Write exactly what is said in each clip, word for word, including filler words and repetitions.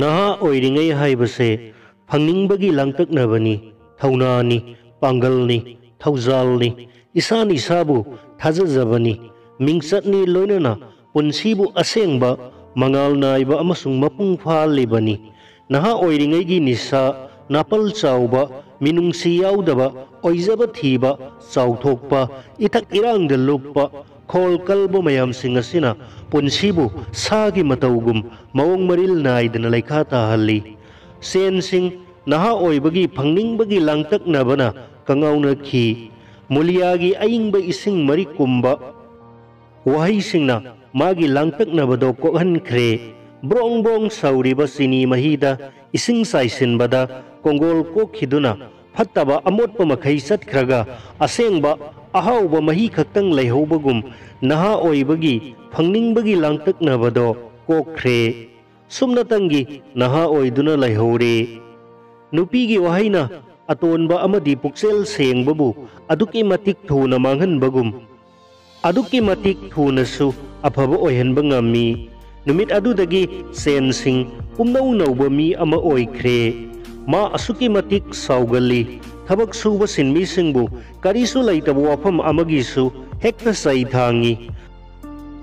ꯅꯍꯥ ꯑꯣꯏꯔꯤꯉꯩ ꯍꯥꯏꯕꯁꯦ ꯐꯪꯅꯤꯡꯕꯒꯤ ꯂꯥꯡꯇꯛꯅꯕꯅꯤ, ꯊꯧꯅꯥꯅꯤ, ꯄꯥꯡꯒꯜꯅꯤ, ꯊꯧꯖꯥꯜꯅꯤ, ꯏꯁꯥꯅ ꯏꯁꯥꯕꯨ ꯊꯥꯖꯖꯕꯅꯤ, ꯃꯤꯡꯆꯠꯅꯤ, ꯂꯣꯏꯅꯅ ꯄꯨꯟꯁꯤꯕꯨ ꯑꯁꯦꯡꯕ, ꯃꯉꯥꯜ ꯅꯥꯏꯕ ꯑꯃꯁꯨꯡ ꯃꯄꯨꯡ ꯐꯥꯍꯜꯂꯤꯕꯅꯤ꯫ ꯅꯍꯥ ꯑꯣꯏꯔꯤꯉꯩꯒꯤ ꯅꯤꯁꯥ, ꯅꯥꯄꯜ ꯆꯥꯎꯕ, ꯃꯤꯅꯨꯡꯁꯤ ꯌꯥꯎꯗꯕ, ꯑꯣꯏꯖꯕ ꯊꯤꯕ, ꯆꯥꯎꯊꯣꯛꯄ, ꯏꯊꯛ ꯏꯔꯥꯡꯗ ꯂꯨꯞꯄ, ꯈꯣꯜ ꯀꯜꯕ ꯃꯌꯥꯝꯁꯤꯡ ꯑꯁꯤꯅ ꯄꯨꯟꯁꯤꯕꯨ ꯁꯥꯒꯤ ꯃꯇꯧꯒꯨꯝ ꯃꯑꯣꯡ ꯃꯔꯤꯜ ꯅꯥꯏꯗꯅ ꯂꯩꯈꯥ ꯇꯥꯍꯜꯂꯤ꯫ ꯁꯦꯟꯁꯤꯡ ꯅꯍꯥ ꯑꯣꯏꯕꯒꯤ ꯐꯪꯅꯤꯡꯕꯒꯤ ꯂꯥꯡꯇꯛꯅꯕꯅ ꯀꯉꯥꯎꯅꯈꯤ꯫ ꯃꯨꯂꯤꯌꯥꯒꯤ ꯑꯏꯪꯕ ꯏꯁꯤꯡ ꯃꯔꯤꯛ ꯀꯨꯝꯕ ꯋꯥꯍꯩꯁꯤꯡꯅ ꯃꯥꯒꯤ ꯂꯥꯡꯇꯛꯅꯕꯗꯣ ꯀꯣꯛꯍꯟꯈ꯭ꯔꯦ꯫ ꯕ꯭ꯔꯣꯡ ꯕ꯭ꯔꯣꯡ ꯁꯧꯔꯤꯕ ꯆꯤꯅꯤ ꯃꯍꯤꯗ ꯏꯁꯤꯡ ꯆꯥꯏꯁꯤꯟꯕꯗ ꯀꯣꯡꯒꯣꯜ ꯀꯣꯛꯈꯤꯗꯨꯅ ꯐꯠꯇꯕ ꯑꯃꯣꯠꯄ ꯃꯈꯩ ꯆꯠꯈ꯭ꯔꯒ ꯑꯁꯦꯡꯕ ꯑꯍꯥꯎꯕ ꯃꯍꯤ ꯈꯛꯇꯪ ꯂꯩꯍꯧꯕꯒꯨꯝ ꯅꯍꯥ ꯑꯣꯏꯕꯒꯤ ꯐꯪꯅꯤꯡꯕꯒꯤ ꯂꯥꯡꯇꯛꯅꯕꯗꯣ ꯀꯣꯛꯈ꯭ꯔꯦ꯫ ꯁꯨꯞꯅꯇꯪꯒꯤ ꯅꯍꯥ ꯑꯣꯏꯗꯨꯅ ꯂꯩꯍꯧꯔꯦ꯫ ꯅꯨꯄꯤꯒꯤ ꯋꯥꯍꯩꯅ ꯑꯇꯣꯟꯕ ꯑꯃꯗꯤ ꯄꯨꯛꯆꯦꯜ ꯁꯦꯡꯕꯕꯨ ꯑꯗꯨꯛꯀꯤ ꯃꯇꯤꯛ ꯊꯨꯅ ꯃꯥꯡꯍꯟꯕꯒꯨꯝ, ꯑꯗꯨꯛꯀꯤ ꯃꯇꯤꯛ ꯊꯨꯅꯁꯨ ꯑꯐꯕ ꯑꯣꯏꯍꯟꯕ ꯉꯝꯃꯤ꯫ ꯅꯨꯃꯤꯠ ꯑꯗꯨꯗꯒꯤ ꯁꯦꯟꯁꯤꯡ ꯄꯨꯝꯅꯧ ꯅꯧꯕ ꯃꯤ ꯑꯃ ꯑꯣꯏꯈ꯭ꯔꯦ꯫ ꯃꯥ ꯑꯁꯨꯛꯀꯤ ꯃꯇꯤꯛ ꯁꯥꯎꯒꯜꯂꯤ꯫ ꯊꯕꯛ ꯁꯨꯕ ꯁꯤꯟꯃꯤꯁꯤꯡꯕꯨ ꯀꯔꯤꯁꯨ ꯂꯩꯇꯕ ꯋꯥꯐꯝ ꯑꯃꯒꯤꯁꯨ ꯍꯦꯛꯇ ꯆꯩ ꯊꯥꯡꯉꯤ꯫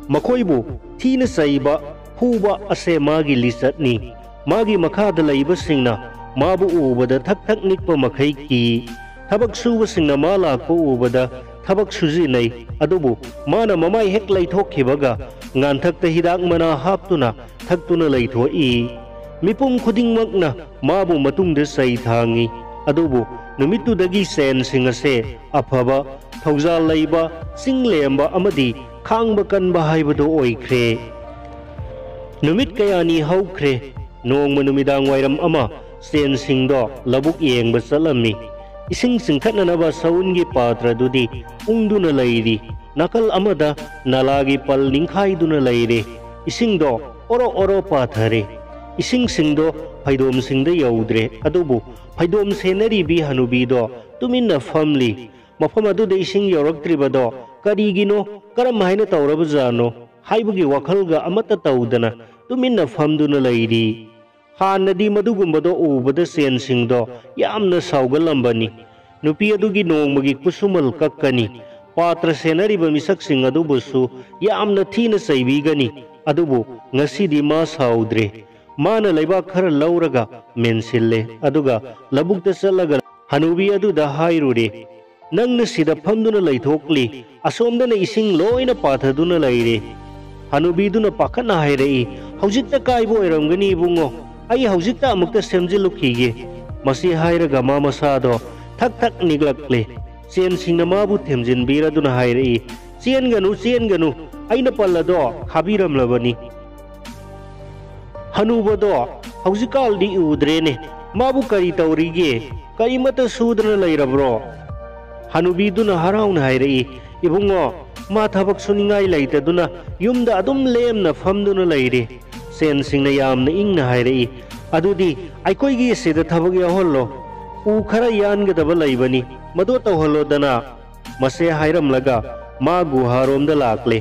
ꯃꯈꯣꯏꯕꯨ ꯊꯤꯅ ꯆꯩꯕ, ꯐꯨꯕ ꯑꯁꯦ ꯃꯥꯒꯤ ꯂꯤꯆꯠꯅꯤ꯫ ꯃꯥꯒꯤ ꯃꯈꯥꯗ ꯂꯩꯕꯁꯤꯡꯅ ꯃꯥꯕꯨ ꯎꯕꯗ ꯊꯛ ꯊꯛ ꯅꯤꯛꯄ ꯃꯈꯩ ꯀꯤ꯫ ꯊꯕꯛ ꯁꯨꯕꯁꯤꯡꯅ ꯃꯥ ꯂꯥꯛꯄ ꯎꯕꯗ ꯊꯕꯛ ꯁꯨꯖꯤꯟꯅꯩ, ꯑꯗꯨꯕꯨ ꯃꯥꯅ ꯃꯃꯥꯏ ꯍꯦꯛ ꯂꯩꯊꯣꯛꯈꯤꯕꯒ ꯉꯥꯟꯊꯛꯇ ꯍꯤꯗꯥꯛ ꯃꯅꯥ ꯍꯥꯞꯇꯨꯅ ꯊꯛꯇꯨꯅ ꯂꯩꯊꯣꯛꯏ꯫ ꯃꯤꯄꯨꯝ ꯈꯨꯗꯤꯡꯃꯛꯅ ꯃꯥꯕꯨ ꯃꯇꯨꯡꯗ ꯆꯩ ꯊꯥꯡꯉꯤ, ꯑꯗꯨꯕꯨ ꯅꯨꯃꯤꯠꯇꯨꯗꯒꯤ ꯁꯦꯟꯁꯤꯡ ꯑꯁꯦ ꯑꯐꯕ, ꯊꯧꯖꯥꯜ ꯂꯩꯕ, ꯆꯤꯡ ꯂꯦꯝꯕ ꯑꯃꯗꯤ ꯈꯥꯡꯕ ꯀꯟꯕ ꯍꯥꯏꯕꯗꯨ ꯑꯣꯏꯈ꯭ꯔꯦ꯫ ꯅꯨꯃꯤꯠ ꯀꯌꯥꯅꯤ ꯍꯧꯈ꯭ꯔꯦ꯫ ꯅꯣꯡꯃ ꯅꯨꯃꯤꯗꯥꯡ ꯋꯥꯏꯔꯝ ꯑꯃ ꯁꯦꯟꯁꯤꯡꯗꯣ ꯂꯧꯕꯨꯛ ꯌꯦꯡꯕ ꯆꯠꯂꯝꯃꯤ꯫ ꯏꯁꯤꯡ ꯆꯤꯡꯈꯠꯅꯅꯕ ꯁꯎꯟꯒꯤ ꯄꯥꯇ꯭ꯔꯗꯨꯗꯤ ꯎꯪꯗꯨꯅ ꯂꯩꯔꯤ꯫ ꯅꯥꯀꯜ ꯑꯃꯗ ꯅꯂꯥꯒꯤ ꯄꯜ ꯅꯤꯡꯈꯥꯏꯗꯨꯅ ꯂꯩꯔꯦ꯫ ꯏꯁꯤꯡꯗꯣ ꯑꯣꯔꯣ ꯑꯣꯔꯣ ꯄꯥꯊꯔꯦ꯫ ꯏꯁꯤꯡꯁꯤꯡꯗꯣ ꯐꯩꯗꯣꯝꯁꯤꯡꯗ ꯌꯧꯗ꯭ꯔꯦ, ꯑꯗꯨꯕꯨ ꯐꯩꯗꯣꯝ ꯁꯦꯟꯅꯔꯤꯕꯤ ꯍꯅꯨꯕꯤꯗꯣ ꯇꯨꯃꯤꯟꯅ ꯐꯝꯂꯤ꯫ ꯃꯐꯝ ꯑꯗꯨꯗ ꯏꯁꯤꯡ ꯌꯧꯔꯛꯇ꯭ꯔꯤꯕꯗꯣ ꯀꯔꯤꯒꯤꯅꯣ, ꯀꯔꯝ ꯍꯥꯏꯅ ꯇꯧꯔꯕꯖꯥꯠꯅꯣ ꯍꯥꯏꯕꯒꯤ ꯋꯥꯈꯜꯒ ꯑꯃꯠꯇ ꯇꯧꯗꯅ ꯇꯨꯃꯤꯟꯅ ꯐꯝꯗꯨꯅ ꯂꯩꯔꯤ꯫ ꯍꯥꯟꯅꯗꯤ ꯃꯗꯨꯒꯨꯝꯕꯗꯣ ꯎꯕꯗ ꯁꯦꯟꯁꯤꯡꯗꯣ ꯌꯥꯝꯅ ꯁꯥꯎꯒꯜꯂꯝꯕꯅꯤ꯫ ꯅꯨꯄꯤ ꯑꯗꯨꯒꯤ ꯅꯣꯡꯃꯒꯤ ꯈꯨꯠꯁꯨꯃꯜ ꯀꯛꯀꯅꯤ, ꯄꯥꯇ꯭ꯔ ꯁꯦꯟꯅꯔꯤꯕ ꯃꯤꯁꯛꯁꯤꯡ ꯑꯗꯨꯕꯨꯁꯨ ꯌꯥꯝꯅ ꯊꯤꯅ ꯆꯩꯕꯤꯒꯅꯤ꯫ ꯑꯗꯨꯕꯨ ꯉꯁꯤꯗꯤ ꯃꯥ ꯁꯥꯎꯗ꯭ꯔꯦ꯫ ꯃꯥꯅ ꯂꯩꯕꯥꯛ ꯈꯔ ꯂꯧꯔꯒ ꯃꯦꯟꯁꯤꯜꯂꯦ, ꯑꯗꯨꯒ ꯂꯧꯕꯨꯛꯇ ꯆꯠꯂꯒ ꯍꯅꯨꯕꯤ ꯑꯗꯨꯗ ꯍꯥꯏꯔꯨꯔꯦ, "ꯅꯪꯅ ꯁꯤꯗ ꯐꯝꯗꯨꯅ ꯂꯩꯊꯣꯛꯂꯤ, ꯑꯁꯣꯝꯗꯅ ꯏꯁꯤꯡ ꯂꯣꯏꯅ ꯄꯥꯊꯗꯨꯅ ꯂꯩꯔꯦ꯫" ꯍꯅꯨꯕꯤꯗꯨꯅ ꯄꯥꯈꯠꯅ ꯍꯥꯏꯔꯛꯏ, "ꯍꯧꯖꯤꯛꯇ ꯀꯥꯏꯕ ꯑꯣꯏꯔꯝꯒꯅꯤ ꯏꯕꯨꯡꯉꯣ, ꯑꯩ ꯍꯧꯖꯤꯛꯇ ꯑꯃꯨꯛꯇ ꯁꯦꯝꯖꯤꯜꯂꯨꯈꯤꯒꯦ꯫" ꯃꯁꯤ ꯍꯥꯏꯔꯒ ꯃꯥ ꯃꯁꯥꯗꯣ ꯊꯛ ꯊꯛ ꯅꯤꯛꯂꯛꯂꯦ꯫ ꯁꯦꯟꯁꯤꯡꯅ ꯃꯥꯕꯨ ꯊꯦꯝꯖꯤꯟꯕꯤꯔꯗꯨꯅ ꯍꯥꯏꯔꯛꯏ, "ꯆꯦꯟꯒꯅꯨ, ꯆꯦꯟꯒꯅꯨ, ꯑꯩꯅ ꯄꯜꯂꯗꯣ ꯈꯥꯕꯤꯔꯝꯂꯕꯅꯤ꯫" ꯍꯅꯨꯕꯗꯣ ꯍꯧꯖꯤꯛꯀꯥꯟꯗꯤ ꯎꯗ꯭ꯔꯦꯅꯦ꯫ ꯃꯥꯕꯨ ꯀꯔꯤ ꯇꯧꯔꯤꯒꯦ? ꯀꯔꯤꯃꯠꯇ ꯁꯨꯗꯅ ꯂꯩꯔꯕ꯭ꯔꯣ? ꯍꯅꯨꯕꯤꯗꯨꯅ ꯍꯔꯥꯎꯅ ꯍꯥꯏꯔꯛꯏ, "ꯏꯕꯨꯡꯉꯣ, ꯃꯥ ꯊꯕꯛ ꯁꯨꯅꯤꯡꯉꯥꯏ ꯂꯩꯇꯗꯨꯅ ꯌꯨꯝꯗ ꯑꯗꯨꯝ ꯂꯦꯝꯅ ꯐꯝꯗꯨꯅ ꯂꯩꯔꯦ꯫" ꯁꯦꯟꯁꯤꯡꯅ ꯌꯥꯝꯅ ꯏꯪꯅ ꯍꯥꯏꯔꯛꯏ, "ꯑꯗꯨꯗꯤ ꯑꯩꯈꯣꯏꯒꯤ ꯑꯁꯤꯗ ꯊꯕꯛ ꯌꯥꯎꯍꯜꯂꯣ꯫ ꯎ ꯈꯔ ꯌꯥꯟꯒꯗꯕ ꯂꯩꯕꯅꯤ, ꯃꯗꯨ ꯇꯧꯍꯜꯂꯣꯗꯅ꯫" ꯃꯁꯦ ꯍꯥꯏꯔꯝꯂꯒ ꯃꯥ ꯒꯨꯍꯥꯔꯣꯝꯗ ꯂꯥꯛꯂꯦ꯫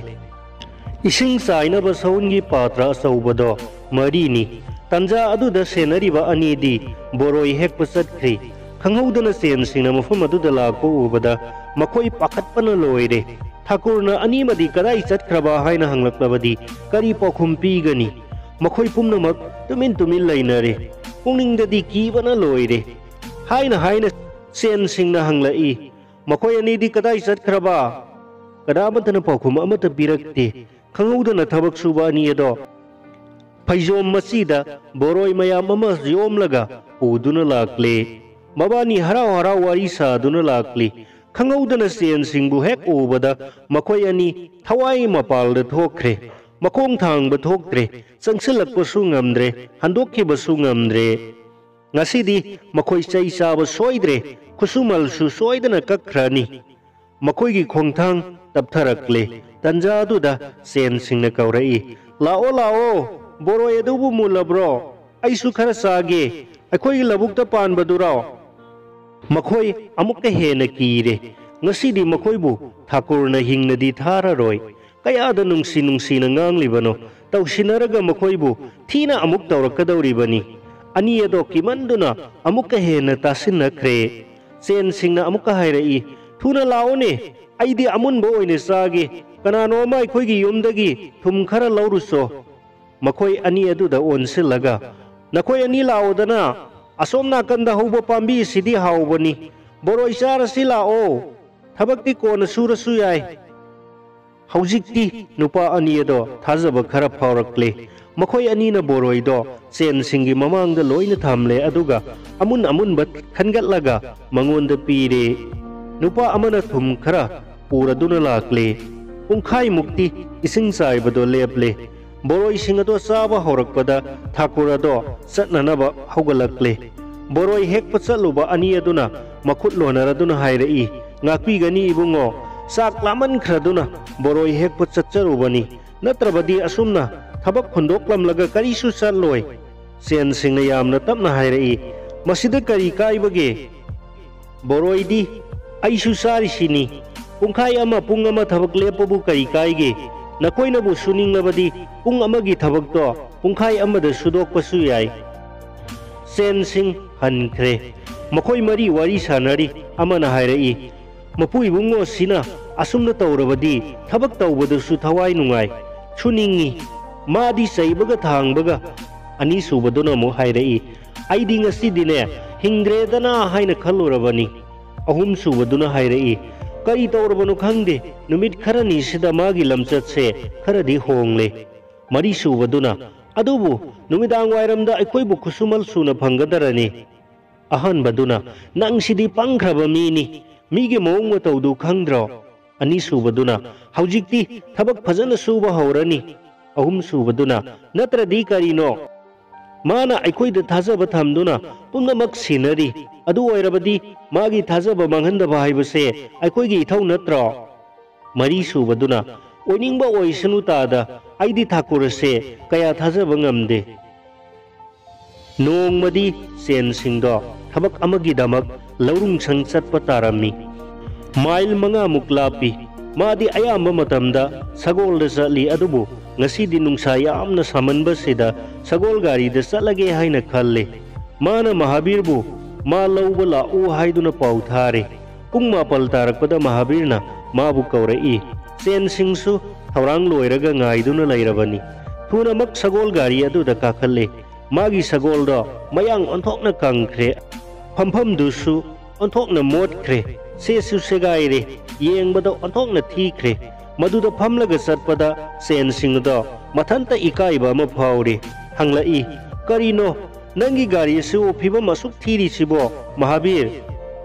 ꯏꯁꯤꯡ ꯆꯥꯏꯅꯕ ꯁꯎꯟꯒꯤ ꯄꯥꯇ꯭ꯔ ꯑꯆꯧꯕꯗꯣ ꯃꯔꯤꯅꯤ꯫ ꯇꯟꯖꯥ ꯑꯗꯨꯗ ꯁꯦꯟꯅꯔꯤꯕ ꯑꯅꯤꯗꯤ ꯕꯣꯔꯣꯏ ꯍꯦꯛꯄ ꯆꯠꯈ꯭ꯔꯤ꯫ ꯈꯪꯍꯧꯗꯅ ꯁꯦꯟꯁꯤꯡꯅ ꯃꯐꯝ ꯑꯗꯨꯗ ꯂꯥꯛꯄ ꯎꯕꯗ ꯃꯈꯣꯏ ꯄꯥꯈꯠꯄꯅ ꯂꯣꯏꯔꯦ꯫ ꯊꯥꯀꯨꯔꯅ ꯑꯅꯤꯃꯗꯤ ꯀꯗꯥꯏ ꯆꯠꯈ꯭ꯔꯕ ꯍꯥꯏꯅ ꯍꯪꯂꯛꯂꯕꯗꯤ ꯀꯔꯤ ꯄꯥꯎꯈꯨꯝ ꯄꯤꯒꯅꯤ? ꯃꯈꯣꯏ ꯄꯨꯝꯅꯃꯛ ꯇꯨꯃꯤꯟ ꯇꯨꯃꯤꯟ ꯂꯩꯅꯔꯦ꯫ ꯄꯨꯛꯅꯤꯡꯗꯗꯤ ꯀꯤꯕꯅ ꯂꯣꯏꯔꯦ꯫ ꯍꯥꯏꯅ ꯍꯥꯏꯅ ꯁꯦꯟꯁꯤꯡꯅ ꯍꯪꯂꯛꯏ, "ꯃꯈꯣꯏ ꯑꯅꯤꯗꯤ ꯀꯗꯥꯏ ꯆꯠꯈ꯭ꯔꯕ?" ꯀꯅꯥꯃꯠꯇꯅ ꯄꯥꯎꯈꯨꯝ ꯑꯃꯠꯇ ꯄꯤꯔꯛꯇꯦ꯫ ꯈꯪꯍꯧꯗꯅ ꯊꯕꯛ ꯁꯨꯕ ꯑꯅꯤ ꯑꯗꯣ ꯐꯩꯖꯣꯝ ꯃꯆꯤꯗ ꯕꯣꯔꯣꯏ ꯃꯌꯥꯝ ꯑꯃ ꯌꯣꯝꯂꯒ ꯄꯨꯗꯨꯅ ꯂꯥꯛꯂꯦ꯫ ꯃꯕꯥꯅꯤ ꯍꯔꯥꯎ ꯍꯔꯥꯎ ꯋꯥꯔꯤ ꯁꯥꯗꯨꯅ ꯂꯥꯛꯂꯤ꯫ ꯈꯪꯍꯧꯗꯅ ꯁꯦꯟꯁꯤꯡꯕꯨ ꯍꯦꯛ ꯎꯕꯗ ꯃꯈꯣꯏ ꯑꯅꯤ ꯊꯋꯥꯏ ꯃꯄꯥꯜꯗ ꯊꯣꯛꯈ꯭ꯔꯦ꯫ ꯃꯈꯣꯡ ꯊꯥꯡꯕ ꯊꯣꯛꯇ꯭ꯔꯦ, ꯆꯪꯁꯤꯜꯂꯛꯄꯁꯨ ꯉꯝꯗ꯭ꯔꯦ, ꯍꯟꯗꯣꯛꯈꯤꯕꯁꯨ ꯉꯝꯗ꯭ꯔꯦ꯫ ꯉꯁꯤꯗꯤ ꯃꯈꯣꯏ ꯆꯩ ꯆꯥꯕ ꯁꯣꯏꯗ꯭ꯔꯦ, ꯈꯨꯠꯁꯨꯃꯜꯁꯨ ꯁꯣꯏꯗꯅ ꯀꯛꯈ꯭ꯔꯅꯤ꯫ ꯃꯈꯣꯏꯒꯤ ꯈꯣꯡꯊꯥꯡ ꯇꯞꯊꯔꯛꯂꯦ꯫ ꯇꯟꯖꯥ ꯑꯗꯨꯗ ꯁꯦꯟꯁꯤꯡꯅ ꯀꯧꯔꯛꯏ, "ꯂꯥꯛꯑꯣ, ꯂꯥꯛꯑꯣ, ꯕꯣꯔꯣꯏ ꯑꯗꯨꯕꯨ ꯃꯨꯜꯂꯕ꯭ꯔꯣ? ꯑꯩꯁꯨ ꯈꯔ ꯆꯥꯒꯦ, ꯑꯩꯈꯣꯏꯒꯤ ꯂꯧꯕꯨꯛꯇ ꯄꯥꯟꯕꯗꯨꯔꯣ?" ꯃꯈꯣꯏ ꯑꯃꯨꯛꯀ ꯍꯦꯟꯅ ꯀꯤꯔꯦ꯫ ꯉꯁꯤꯗꯤ ꯃꯈꯣꯏꯕꯨ ꯊꯥꯀꯨꯔꯅ ꯍꯤꯡꯅꯗꯤ ꯊꯥꯔꯔꯣꯏ꯫ ꯀꯌꯥꯗ ꯅꯨꯡꯁꯤ ꯅꯨꯡꯁꯤꯅ ꯉꯥꯡꯂꯤꯕꯅꯣ꯫ ꯇꯧꯁꯤꯟꯅꯔꯒ ꯃꯈꯣꯏꯕꯨ ꯊꯤꯅ ꯑꯃꯨꯛ ꯇꯧꯔꯛꯀꯗꯧꯔꯤꯕꯅꯤ꯫ ꯑꯅꯤ ꯑꯗꯣ ꯀꯤꯃꯟꯗꯨꯅ ꯑꯃꯨꯛꯀ ꯍꯦꯟꯅ ꯇꯥꯁꯤꯟꯅꯈ꯭ꯔꯦ꯫ ꯆꯦꯟ ꯁꯤꯡꯅ ꯑꯃꯨꯛꯀ ꯍꯥꯏꯔꯛꯏ, "ꯊꯨꯅ ꯂꯥꯛꯑꯣꯅꯦ, ꯑꯩꯗꯤ ꯑꯃꯨꯟꯕ ꯑꯣꯏꯅ ꯆꯥꯒꯦ꯫ ꯀꯅꯥꯅꯣ ꯑꯃ ꯑꯩꯈꯣꯏꯒꯤ ꯌꯨꯝꯗꯒꯤ ꯊꯨꯝ ꯈꯔ ꯂꯧꯔꯨꯆꯣ꯫" ꯃꯈꯣꯏ ꯑꯅꯤ ꯑꯗꯨꯗ ꯑꯣꯟꯁꯤꯜꯂꯒ, "ꯅꯈꯣꯏ ꯑꯅꯤ ꯂꯥꯛꯑꯣꯗꯅ, ꯑꯁꯣꯝ ꯅꯥꯀꯟꯗ ꯍꯧꯕ ꯄꯥꯝꯕꯤ ꯑꯁꯤꯗꯤ ꯍꯥꯎꯕꯅꯤ꯫ ꯕꯣꯔꯣꯏ ꯆꯥꯔꯁꯤ ꯂꯥꯛꯑꯣ꯫ ꯊꯕꯛꯇꯤ ꯀꯣꯟꯅ ꯁꯨꯔꯁꯨ ꯌꯥꯏ꯫" ꯍꯧꯖꯤꯛꯇꯤ ꯅꯨꯄꯥ ꯑꯅꯤ ꯑꯗꯣ ꯊꯥꯖꯕ ꯈꯔ ꯐꯥꯎꯔꯛꯂꯦ꯫ ꯃꯈꯣꯏ ꯑꯅꯤꯅ ꯕꯣꯔꯣꯏꯗꯣ ꯆꯦꯟ ꯁꯤꯡꯒꯤ ꯃꯃꯥꯡꯗ ꯂꯣꯏꯅ ꯊꯝꯂꯦ, ꯑꯗꯨꯒ ꯑꯃꯨꯟ ꯑꯃꯨꯟꯕ ꯈꯟꯒꯠꯂꯒ ꯃꯉꯣꯟꯗ ꯄꯤꯔꯦ꯫ ꯅꯨꯄꯥ ꯑꯃꯅ ꯊꯨꯝ ꯈꯔ ꯄꯨꯔꯗꯨꯅ ꯂꯥꯛꯂꯦ꯫ ꯄꯨꯡꯈꯥꯏꯃꯨꯛꯇꯤ ꯏꯁꯤꯡ ꯆꯥꯏꯕꯗꯣ ꯂꯦꯞꯂꯦ꯫ ꯕꯣꯔꯣꯏꯁꯤꯡ ꯑꯗꯣ ꯆꯥꯕ ꯍꯧꯔꯛꯄꯗ ꯊꯥꯀꯨꯔ ꯑꯗꯣ ꯆꯠꯅꯅꯕ ꯍꯧꯒꯠꯂꯛꯂꯦ꯫ ꯕꯣꯔꯣꯏ ꯍꯦꯛꯄ ꯆꯠꯂꯨꯕ ꯑꯅꯤ ꯑꯗꯨꯅ ꯃꯈꯨꯠ ꯂꯣꯟꯅꯔꯗꯨꯅ ꯍꯥꯏꯔꯛꯏ, "ꯉꯥꯛꯄꯤꯒꯅꯤ ꯏꯕꯨꯡꯉꯣ, ꯆꯥꯛ ꯂꯥꯝꯃꯟꯈ꯭ꯔꯗꯨꯅ ꯕꯣꯔꯣꯏ ꯍꯦꯛꯄ ꯆꯠꯆꯔꯨꯕꯅꯤ, ꯅꯠꯇ꯭ꯔꯕꯗꯤ ꯑꯁꯨꯝꯅ ꯊꯕꯛ ꯍꯨꯟꯗꯣꯛꯂꯝꯂꯒ ꯀꯔꯤꯁꯨ ꯆꯠꯂꯣꯏ꯫" ꯆꯦꯟ ꯁꯤꯡꯅ ꯌꯥꯝꯅ ꯇꯞꯅ ꯍꯥꯏꯔꯛꯏ, "ꯃꯁꯤꯗ ꯀꯔꯤ ꯀꯥꯏꯕꯒꯦ? ꯕꯣꯔꯣꯏꯗꯤ ꯑꯩꯁꯨ ꯆꯥꯔꯤꯁꯤꯅꯤ꯫ ꯄꯨꯡꯈꯥꯏ ꯑꯃ, ꯄꯨꯡ ꯑꯃ ꯊꯕꯛ ꯂꯦꯞꯄꯕꯨ ꯀꯔꯤ ꯀꯥꯏꯒꯦ? ꯅꯈꯣꯏꯅꯕꯨ ꯁꯨꯅꯤꯡꯂꯕꯗꯤ ꯄꯨꯡ ꯑꯃꯒꯤ ꯊꯕꯛꯇꯣ ꯄꯨꯡꯈꯥꯏ ꯑꯃꯗ ꯁꯨꯗꯣꯛꯄꯁꯨ ꯌꯥꯏ꯫" ꯆꯦꯟ ꯁꯤꯡ ꯍꯟꯈ꯭ꯔꯦ꯫ ꯃꯈꯣꯏ ꯃꯔꯤ ꯋꯥꯔꯤ ꯁꯥꯟꯅꯔꯤ꯫ ꯑꯃꯅ ꯍꯥꯏꯔꯛꯏ, "ꯃꯄꯨ ꯏꯕꯨꯡꯉꯣꯁꯤꯅ ꯑꯁꯨꯝꯅ ꯇꯧꯔꯕꯗꯤ ꯊꯕꯛ ꯇꯧꯕꯗꯁꯨ ꯊꯋꯥꯏ ꯅꯨꯡꯉꯥꯏ, ꯁꯨꯅꯤꯡꯉꯤ꯫ ꯃꯥꯗꯤ ꯆꯩꯕꯒ ꯊꯥꯡꯕꯒ꯫" ꯑꯅꯤꯁꯨꯕꯗꯨꯅ ꯑꯃꯨꯛ ꯍꯥꯏꯔꯛꯏ, "ꯑꯩꯗꯤ ꯉꯁꯤꯗꯤꯅꯦ ꯍꯤꯡꯗ꯭ꯔꯦꯗꯅ ꯍꯥꯏꯅ ꯈꯜꯂꯨꯔꯕꯅꯤ꯫ ꯑꯍꯨꯝꯁꯨꯕꯗꯨꯅ ꯍꯥꯏꯔꯛꯏ, "ꯀꯔꯤ ꯇꯧꯔꯕꯅꯣ ꯈꯪꯗꯦ, ꯅꯨꯃꯤꯠ ꯈꯔꯅꯤꯁꯤꯗ ꯃꯥꯒꯤ ꯂꯝꯆꯠꯁꯦ ꯈꯔꯗꯤ ꯍꯣꯡꯂꯦ꯫" ꯃꯔꯤꯁꯨꯕꯗꯨꯅ, "ꯑꯗꯨꯕꯨ ꯅꯨꯃꯤꯗꯥꯡ ꯋꯥꯏꯔꯝꯗ ꯑꯩꯈꯣꯏꯕꯨ ꯈꯨꯠꯁꯨꯃꯜ ꯁꯨꯅ ꯐꯪꯒꯗꯔꯅꯤ꯫" ꯑꯍꯥꯟꯕꯗꯨꯅ, "ꯅꯪꯁꯤꯗꯤ ꯄꯪꯈ꯭ꯔꯕ ꯃꯤꯅꯤ, ꯃꯤꯒꯤ ꯃꯑꯣꯡ ꯃꯇꯧꯗꯨ ꯈꯪꯗ꯭ꯔꯣ?" ꯑꯅꯤꯁꯨꯕꯗꯨꯅ, "ꯍꯧꯖꯤꯛꯇꯤ ꯊꯕꯛ ꯐꯖꯅ ꯁꯨꯕ ꯍꯧꯔꯅꯤ꯫" ꯑꯍꯨꯝꯁꯨꯕꯗꯨꯅ, "ꯅꯠꯇ꯭ꯔꯗꯤ ꯀꯔꯤꯅꯣ? ꯃꯥꯅ ꯑꯩꯈꯣꯏꯗ ꯊꯥꯖꯕ ꯊꯝꯗꯨꯅ ꯄꯨꯝꯅꯃꯛ ꯁꯤꯟꯅꯔꯤ꯫ ꯑꯗꯨ ꯑꯣꯏꯔꯕꯗꯤ ꯃꯥꯒꯤ ꯊꯥꯖꯕ ꯃꯥꯡꯍꯟꯗꯕ ꯍꯥꯏꯕꯁꯦ ꯑꯩꯈꯣꯏꯒꯤ ꯏꯊꯧ ꯅꯠꯇ꯭ꯔꯣ?" ꯃꯔꯤꯁꯨꯕꯗꯨꯅ, "ꯑꯣꯏꯅꯤꯡꯕ ꯑꯣꯏꯁꯅꯨ ꯇꯥꯗ, ꯑꯩꯗꯤ ꯊꯥꯀꯨꯔꯁꯦ ꯀꯌꯥ ꯊꯥꯖꯕ ꯉꯝꯗꯦ꯫" ꯅꯣꯡꯃꯗꯤ ꯆꯦꯟꯁꯤꯡꯗꯣ ꯊꯕꯛ ꯑꯃꯒꯤꯗꯃꯛ ꯂꯧꯔꯨꯡꯁꯪ ꯆꯠꯄ ꯇꯥꯔꯝꯃꯤ꯫ ꯃꯥꯏꯜ ꯃꯉꯥꯃꯨꯛ ꯂꯥꯞꯄꯤ꯫ ꯃꯥꯗꯤ ꯑꯌꯥꯝꯕ ꯃꯇꯝꯗ ꯁꯒꯣꯜꯗ ꯆꯠꯂꯤ, ꯑꯗꯨꯕꯨ ꯉꯁꯤꯗꯤ ꯅꯨꯡꯁꯥ ꯌꯥꯝꯅ ꯁꯥꯃꯟꯕꯁꯤꯗ ꯁꯒꯣꯜ ꯒꯥꯔꯤꯗ ꯆꯠꯂꯒꯦ ꯍꯥꯏꯅ ꯈꯜꯂꯤ꯫ ꯃꯥꯅ ꯃꯍꯥꯕꯤꯔꯕꯨ ꯃꯥ ꯂꯧꯕ ꯂꯥꯛꯎ ꯍꯥꯏꯗꯨꯅ ꯄꯥꯎ ꯊꯥꯔꯦ꯫ ꯄꯨꯡ ꯃꯥꯄꯜ ꯇꯥꯔꯛꯄꯗ ꯃꯍꯥꯕꯤꯔꯅ ꯃꯥꯕꯨ ꯀꯧꯔꯛꯏ꯫ ꯁꯦꯟ ꯁꯤꯡꯁꯨ ꯊꯧꯔꯥꯡ ꯂꯣꯏꯔꯒ ꯉꯥꯏꯗꯨꯅ ꯂꯩꯔꯕꯅꯤ꯫ ꯊꯨꯅꯃꯛ ꯁꯒꯣꯜ ꯒꯥꯔꯤ ꯑꯗꯨꯗ ꯀꯥꯈꯠꯂꯦ꯫ ꯃꯥꯒꯤ ꯁꯒꯣꯜꯗꯣ ꯃꯌꯥꯡ ꯑꯣꯟꯊꯣꯛꯅ ꯀꯪꯈ꯭ꯔꯦ꯫ ꯐꯝꯐꯝꯗꯨꯁꯨ ꯑꯣꯟꯊꯣꯛꯅ ꯃꯣꯠꯈ꯭ꯔꯦ꯫ ꯁꯦꯁꯨ ꯁꯦꯒꯥꯏꯔꯦ꯫ ꯌꯦꯡꯕꯗ ꯑꯣꯟꯊꯣꯛꯅ ꯊꯤꯈ꯭ꯔꯦ꯫ ꯃꯗꯨꯗ ꯐꯝꯂꯒ ꯆꯠꯄꯗ ꯁꯦꯟ ꯁꯤꯡꯗꯣ ꯃꯊꯟꯇ ꯏꯀꯥꯏꯕ ꯑꯃ ꯐꯥꯎꯔꯦ꯫ ꯍꯪꯂꯛꯏ, "ꯀꯔꯤꯅꯣ? ꯅꯪꯒꯤ ꯒꯥꯔꯤ ꯑꯁꯤꯕꯨ ꯐꯤꯕꯝ ꯑꯁꯨꯛ ꯊꯤꯔꯤꯁꯤꯕꯣ, ꯃꯍꯥꯕꯤꯔ?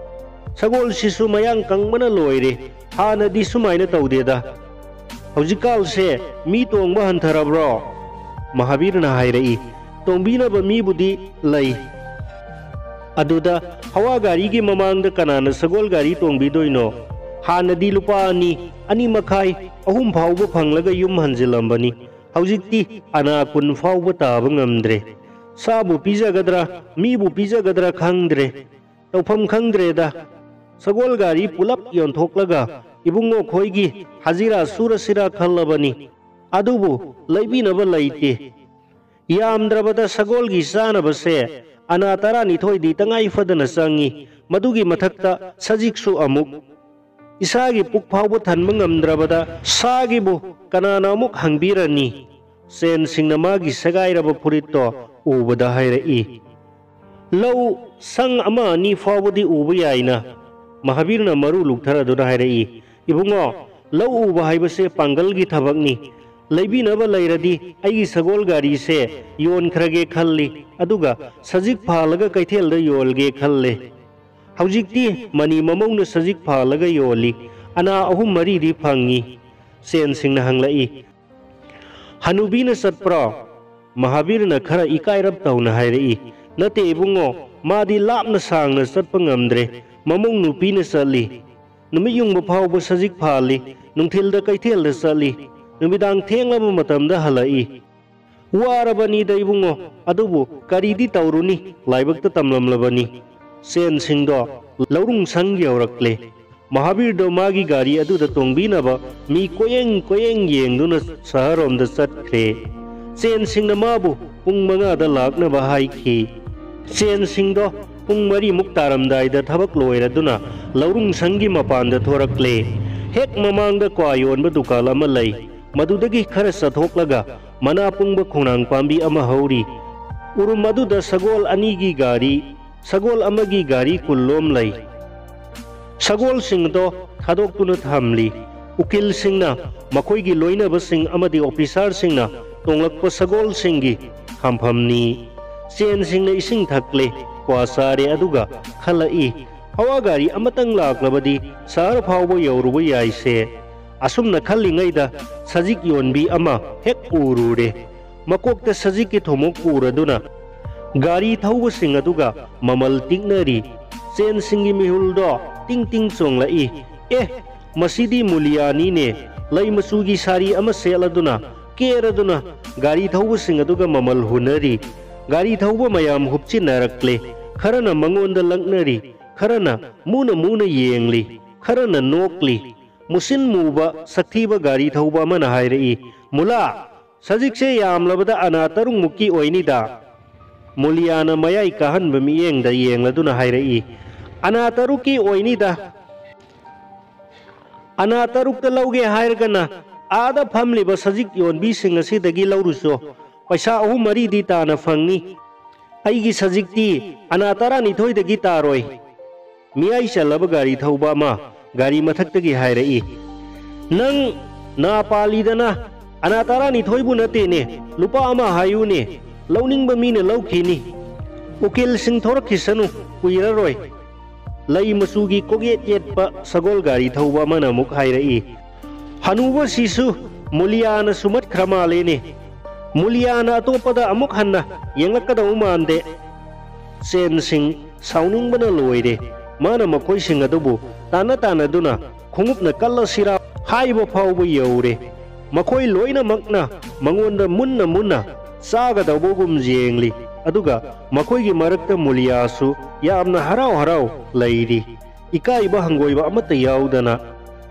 ꯁꯒꯣꯜꯁꯤꯁꯨ ꯃꯌꯥꯡ ꯀꯪꯕꯅ ꯂꯣꯏꯔꯦ꯫ ꯍꯥꯟꯅꯗꯤ ꯁꯨꯃꯥꯏꯅ ꯇꯧꯗꯦꯗ꯫ ꯍꯧꯖꯤꯛꯀꯥꯜꯁꯦ ꯃꯤ ꯇꯣꯡꯕ ꯍꯟꯊꯔꯕ꯭ꯔꯣ?" ꯃꯍꯥꯕꯤꯔꯅ ꯍꯥꯏꯔꯛꯏ, "ꯇꯣꯡꯕꯤꯅꯕ ꯃꯤꯕꯨꯗꯤ ꯂꯩ꯫ ꯑꯗꯨꯗ ꯍꯋꯥ ꯒꯥꯔꯤꯒꯤ ꯃꯃꯥꯡꯗ ꯀꯅꯥꯅ ꯁꯒꯣꯜ ꯒꯥꯔꯤ ꯇꯣꯡꯕꯤꯗꯣꯏꯅꯣ? ꯍꯥꯟꯅꯗꯤ ꯂꯨꯄꯥ ꯑꯅꯤ, ꯑꯅꯤ ꯃꯈꯥꯏ, ꯑꯍꯨꯝ ꯐꯥꯎꯕ ꯐꯪꯂꯒ ꯌꯨꯝ ꯍꯟꯖꯤꯜꯂꯝꯕꯅꯤ꯫ ꯍꯧꯖꯤꯛꯇꯤ ꯑꯅꯥ ꯀꯨꯟ ꯐꯥꯎꯕ ꯇꯥꯕ ꯉꯝꯗ꯭ꯔꯦ꯫ ꯁꯥꯕꯨ ꯄꯤꯖꯒꯗ꯭ꯔꯥ, ꯃꯤꯕꯨ ꯄꯤꯖꯒꯗ꯭ꯔꯥ ꯈꯪꯗ꯭ꯔꯦ꯫ ꯇꯧꯐꯝ ꯈꯪꯗ꯭ꯔꯦꯗ꯫ ꯁꯒꯣꯜ ꯒꯥꯔꯤ ꯄꯨꯂꯞ ꯌꯣꯟꯊꯣꯛꯂꯒ ꯏꯕꯨꯡꯉꯣ ꯈꯣꯏꯒꯤ ꯍꯖꯤꯔꯥ ꯁꯨꯔꯁꯤꯔꯥ ꯈꯜꯂꯕꯅꯤ꯫ ꯑꯗꯨꯕꯨ ꯂꯩꯕꯤꯅꯕ ꯂꯩꯇꯦ꯫ ꯌꯥꯝꯗ꯭ꯔꯕꯗ ꯁꯒꯣꯜꯒꯤ ꯆꯥꯅꯕꯁꯦ ꯑꯅꯥ ꯇꯔꯥꯅꯤꯊꯣꯏꯗꯤ ꯇꯉꯥꯏ ꯐꯗꯅ ꯆꯪꯏ꯫ ꯃꯗꯨꯒꯤ ꯃꯊꯛꯇ ꯁꯖꯤꯛꯁꯨ ꯑꯃꯨꯛ꯫ ꯏꯁꯥꯒꯤ ꯄꯨꯛ ꯐꯥꯎꯕ ꯊꯟꯕ ꯉꯝꯗ꯭ꯔꯕꯗ ꯁꯥꯒꯤꯕꯨ ꯀꯅꯥꯅ ꯑꯃꯨꯛ ꯍꯪꯕꯤꯔꯅꯤ?" ꯁꯦꯟ ꯁꯤꯡꯅ ꯃꯥꯒꯤ ꯁꯦꯒꯥꯏꯔꯕ ꯐꯨꯔꯤꯠꯇꯣ ꯎꯕꯗ ꯍꯥꯏꯔꯛꯏ, "ꯂꯧ ꯁꯪ ꯑꯃ ꯑꯅꯤ ꯐꯥꯎꯕꯗꯤ ꯎꯕ ꯌꯥꯏꯅ?" ꯃꯍꯥꯕꯤꯔꯅ ꯃꯔꯨ ꯂꯨꯛꯊꯔꯗꯨꯅ ꯍꯥꯏꯔꯛꯏ, "ꯏꯕꯨꯡꯉꯣ, ꯂꯧ ꯎꯕ ꯍꯥꯏꯕꯁꯦ ꯄꯥꯡꯒꯜꯒꯤ ꯊꯕꯛꯅꯤ꯫ ꯂꯩꯕꯤꯅꯕ ꯂꯩꯔꯗꯤ ꯑꯩꯒꯤ ꯁꯒꯣꯜ ꯒꯥꯔꯤꯁꯦ ꯌꯣꯟꯈ꯭ꯔꯒꯦ ꯈꯜꯂꯤ, ꯑꯗꯨꯒ ꯁꯖꯤꯛ ꯐꯥꯜꯂꯒ ꯀꯩꯊꯦꯜꯗ ꯌꯣꯜꯒꯦ ꯈꯜꯂꯦ꯫ ꯍꯧꯖꯤꯛꯇꯤ ꯃꯅꯤ ꯃꯃꯧꯅ ꯁꯖꯤꯛ ꯐꯥꯜꯂꯒ ꯌꯣꯜꯂꯤ꯫ ꯑꯅꯥ ꯑꯍꯨꯝ ꯃꯔꯤꯗꯤ ꯐꯪꯉꯤ꯫" ꯁꯦꯟ ꯁꯤꯡꯅ ꯍꯪꯂꯛꯏ, "ꯍꯅꯨꯕꯤꯅ ꯆꯠꯄ꯭ꯔꯣ?" ꯃꯍꯥꯕꯤꯔꯅ ꯈꯔ ꯏꯀꯥꯏꯔꯞ ꯇꯧꯅ ꯍꯥꯏꯔꯛꯏ, "ꯅꯠꯇꯦ ꯏꯕꯨꯡꯉꯣ, ꯃꯥꯗꯤ ꯂꯥꯞꯅ ꯁꯥꯡꯅ ꯆꯠꯄ ꯉꯝꯗ꯭ꯔꯦ꯫ ꯃꯃꯧ ꯅꯨꯄꯤꯅ ꯆꯠꯂꯤ꯫ ꯅꯨꯃꯤꯠ ꯌꯨꯡꯕ ꯐꯥꯎꯕ ꯁꯖꯤꯛ ꯐꯥꯜꯂꯤ, ꯅꯨꯡꯊꯤꯜꯗ ꯀꯩꯊꯦꯜꯗ ꯆꯠꯂꯤ, ꯅꯨꯃꯤꯗꯥꯡ ꯊꯦꯡꯂꯕ ꯃꯇꯝꯗ ꯍꯜꯂꯛꯏ꯫ ꯋꯥꯔꯕꯅꯤꯗ ꯏꯕꯨꯡꯉꯣ, ꯑꯗꯨꯕꯨ ꯀꯔꯤꯗꯤ ꯇꯧꯔꯨꯅꯤ, ꯂꯥꯏꯕꯛꯇ ꯇꯝꯂꯝꯂꯕꯅꯤ꯫" ꯁꯦꯟ ꯁꯤꯡꯗꯣ ꯂꯧꯔꯨꯡ ꯁꯪ ꯌꯧꯔꯛꯂꯦ꯫ ꯃꯍꯥꯕꯤꯔꯗꯣ ꯃꯥꯒꯤ ꯒꯥꯔꯤ ꯑꯗꯨꯗ ꯇꯣꯡꯕꯤꯅꯕ ꯃꯤ ꯀꯣꯌꯦꯡ ꯀꯣꯌꯦꯡ ꯌꯦꯡꯗꯨꯅ ꯁꯍꯔꯔꯣꯝꯗ ꯆꯠꯈ꯭ꯔꯦ꯫ ꯆꯦꯟ ꯁꯤꯡꯅ ꯃꯥꯕꯨ ꯄꯨꯡ ꯃꯉꯥꯗ ꯂꯥꯛꯅꯕ ꯍꯥꯏꯈꯤ꯫ ꯆꯦꯟ ꯁꯤꯡꯗꯣ ꯄꯨꯡ ꯃꯔꯤꯃꯨꯛ ꯇꯥꯔꯝꯗꯥꯏꯗ ꯊꯕꯛ ꯂꯣꯏꯔꯗꯨꯅ ꯂꯧꯔꯨꯡ ꯁꯪꯒꯤ ꯃꯄꯥꯟꯗ ꯊꯣꯔꯛꯂꯦ꯫ ꯍꯦꯛ ꯃꯃꯥꯡꯗ ꯀ꯭ꯋꯥ ꯌꯣꯟꯕ ꯗꯨꯀꯥꯟ ꯑꯃ ꯂꯩ꯫ ꯃꯗꯨꯗꯒꯤ ꯈꯔ ꯆꯠꯊꯣꯛꯂꯒ ꯃꯅꯥ ꯄꯨꯡꯕ ꯈꯣꯡꯅꯥꯡ ꯄꯥꯝꯕꯤ ꯑꯃ ꯍꯧꯔꯤ꯫ ꯎꯔꯨꯝ ꯑꯗꯨꯗ ꯁꯒꯣꯜ ꯑꯅꯤꯒꯤ ꯒꯥꯔꯤ, ꯁꯒꯣꯜ ꯑꯃꯒꯤ ꯒꯥꯔꯤ ꯀꯨꯟꯂꯣꯝ ꯂꯩ꯫ ꯁꯒꯣꯜꯁꯤꯡ ꯑꯗꯣ ꯊꯥꯗꯣꯛꯇꯨꯅ ꯊꯝꯂꯤ꯫ ꯎꯀꯤꯜꯁꯤꯡꯅ, ꯃꯈꯣꯏꯒꯤ ꯂꯣꯏꯅꯕꯁꯤꯡ ꯑꯃꯗꯤ ꯑꯣꯐꯤꯁꯥꯔꯁꯤꯡꯅ ꯇꯣꯡꯂꯛꯄ ꯁꯒꯣꯜꯁꯤꯡꯒꯤ ꯈꯥꯝꯐꯝꯅꯤ꯫ ꯆꯦꯟꯁꯤꯡꯅ ꯏꯁꯤꯡ ꯊꯛꯂꯦ, ꯀ꯭ꯋꯥ ꯆꯥꯔꯦ, ꯑꯗꯨꯒ ꯈꯜꯂꯛꯏ, ꯍꯋꯥ ꯒꯥꯔꯤ ꯑꯃꯇꯪ ꯂꯥꯛꯂꯕꯗꯤ ꯁꯍꯔ ꯐꯥꯎꯕ ꯌꯧꯔꯨꯕ ꯌꯥꯏꯁꯦ꯫ ꯑꯁꯨꯝꯅ ꯈꯜꯂꯤꯉꯩꯗ ꯁꯖꯤꯛ ꯌꯣꯟꯕꯤ ꯑꯃ ꯍꯦꯛ ꯎꯔꯨꯔꯦ꯫ ꯃꯀꯣꯛꯇ ꯁꯖꯤꯛꯀꯤ ꯊꯨꯝꯃꯣꯛ ꯄꯨꯔꯗꯨꯅ ꯒꯥꯔꯤ ꯊꯧꯕꯁꯤꯡ ꯑꯗꯨꯒ ꯃꯃꯜ ꯇꯤꯛꯅꯔꯤ꯫ ꯆꯦꯟꯁꯤꯡꯒꯤ ꯃꯤꯍꯨꯜꯗꯣ ꯇꯤꯡ ꯇꯤꯡ ꯆꯣꯡꯂꯛꯏ꯫ "ꯑꯦ, ꯃꯁꯤꯗꯤ ꯃꯨꯂꯤꯌꯥꯅꯤꯅꯦ꯫ ꯂꯩ ꯃꯆꯨꯒꯤ ꯁꯥꯔꯤ ꯑꯃ ꯁꯦꯠꯂꯗꯨꯅ, ꯀꯦꯔꯗꯨꯅ ꯒꯥꯔꯤ ꯊꯧꯕꯁꯤꯡ ꯑꯗꯨꯒ ꯃꯃꯜ ꯍꯨꯟꯅꯔꯤ꯫ ꯒꯥꯔꯤ ꯊꯧꯕ ꯃꯌꯥꯝ ꯍꯨꯞꯆꯤꯟꯅꯔꯛꯂꯦ꯫ ꯈꯔꯅ ꯃꯉꯣꯟꯗ ꯂꯛꯅꯔꯤ, ꯈꯔꯅ ꯃꯨꯅ ꯃꯨꯅ ꯌꯦꯡꯂꯤ, ꯈꯔꯅ ꯅꯣꯛꯂꯤ꯫" ꯃꯨꯁꯤꯟ ꯃꯨꯕ ꯁꯛꯊꯤꯕ ꯒꯥꯔꯤ ꯊꯧꯕ ꯑꯃꯅ ꯍꯥꯏꯔꯛꯏ, "ꯃꯨꯂꯥ, ꯁꯖꯤꯛꯁꯦ ꯌꯥꯝꯂꯕꯗ ꯑꯅꯥ ꯇꯔꯨꯛꯃꯨꯛꯀꯤ ꯑꯣꯏꯅꯤꯗ꯫" ꯃꯨꯂꯤꯌꯥꯅ ꯃꯌꯥꯏ ꯀꯥꯍꯟꯕ ꯃꯤꯠꯌꯦꯡꯗ ꯌꯦꯡꯂꯗꯨꯅ ꯍꯥꯏꯔꯛꯏ, "ꯑꯅꯥ ꯇꯔꯨꯛꯀꯤ ꯑꯣꯏꯅꯤꯗ꯫ ꯑꯅꯥ ꯇꯔꯨꯛꯇ ꯂꯧꯒꯦ ꯍꯥꯏꯔꯒꯅ ꯑꯥꯗ ꯐꯝꯂꯤꯕ ꯁꯖꯤꯛ ꯌꯣꯟꯕꯤꯁꯤꯡ ꯑꯁꯤꯗꯒꯤ ꯂꯧꯔꯨꯆꯣ꯫ ꯄꯩꯁꯥ ꯑꯍꯨꯝ ꯃꯔꯤꯗꯤ ꯇꯥꯅ ꯐꯪꯅꯤ꯫ ꯑꯩꯒꯤ ꯁꯖꯤꯛꯇꯤ ꯑꯅꯥ ꯇꯔꯥꯅꯤꯊꯣꯏꯗꯒꯤ ꯇꯥꯔꯣꯏ꯫" ꯃꯤꯌꯥꯏ ꯆꯜꯂꯕ ꯒꯥꯔꯤ ꯊꯧꯕ ꯑꯃ ꯒꯥꯔꯤ ꯃꯊꯛꯇꯒꯤ ꯍꯥꯏꯔꯛꯏ, "ꯅꯪ ꯅꯥ ꯄꯥꯜꯂꯤꯗꯅ, ꯑꯅꯥ ꯇꯔꯥꯅꯤꯊꯣꯏꯕꯨ ꯅꯠꯇꯦꯅꯦ, ꯂꯨꯄꯥ ꯑꯃ ꯍꯥꯏꯌꯨꯅꯦ, ꯂꯧꯅꯤꯡꯕ ꯃꯤꯅ ꯂꯧꯈꯤꯅꯤ꯫ ꯎꯀꯤꯜꯁꯤꯡ ꯊꯣꯔꯛꯈꯤꯁꯅꯨ, ꯀꯨꯏꯔꯔꯣꯏ꯫" ꯂꯩ ꯃꯆꯨꯒꯤ ꯀꯣꯛꯌꯦꯠ ꯌꯦꯠꯄ ꯁꯒꯣꯜ ꯒꯥꯔꯤ ꯊꯧꯕ ꯑꯃꯅ ꯑꯃꯨꯛ ꯍꯥꯏꯔꯛꯏ, "ꯍꯅꯨꯕꯁꯤꯁꯨ ꯃꯨꯂꯤꯌꯥꯅ ꯁꯨꯃꯠꯈ꯭ꯔ ꯃꯥꯜꯂꯦꯅꯦ꯫ ꯃꯨꯂꯤꯌꯥꯅ ꯑꯇꯣꯞꯄꯗ ꯑꯃꯨꯛ ꯍꯟꯅ ꯌꯦꯡꯂꯛꯀꯗꯧ ꯃꯥꯟꯗꯦ꯫" ꯆꯦꯟꯁꯤꯡ ꯁꯥꯎꯅꯤꯡꯕꯅ ꯂꯣꯏꯔꯦ꯫ ꯃꯥꯅ ꯃꯈꯣꯏꯁꯤꯡ ꯑꯗꯨꯕꯨ ꯇꯥꯟꯅ ꯇꯥꯟꯅꯗꯨꯅ ꯈꯣꯡꯎꯞꯅ ꯀꯜꯂꯁꯤꯔꯥ ꯍꯥꯏꯕ ꯐꯥꯎꯕ ꯌꯧꯔꯦ꯫ ꯃꯈꯣꯏ ꯂꯣꯏꯅꯃꯛꯅ ꯃꯉꯣꯟꯗ ꯃꯨꯟꯅ ꯃꯨꯟꯅ ꯆꯥꯒꯗꯧꯕꯒꯨꯝ ꯌꯦꯡꯂꯤ꯫ ꯑꯗꯨꯒ ꯃꯈꯣꯏꯒꯤ ꯃꯔꯛꯇ ꯃꯨꯂꯤꯌꯥꯁꯨ ꯌꯥꯝꯅ ꯍꯔꯥꯎ ꯍꯔꯥꯎ ꯂꯩꯔꯤ꯫ ꯏꯀꯥꯏꯕ ꯍꯪꯒꯣꯏꯕ ꯑꯃꯠꯇ ꯌꯥꯎꯗꯅ